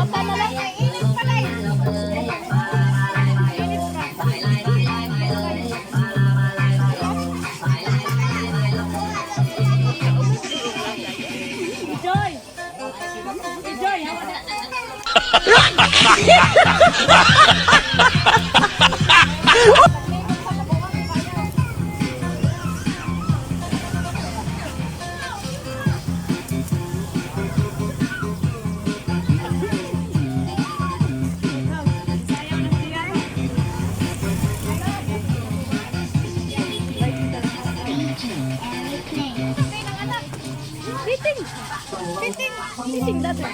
Bata na lang. Ay, init pala eh. Init pa. Joy! Joy, hawa na. Sitting! Sitting! Sitting dati.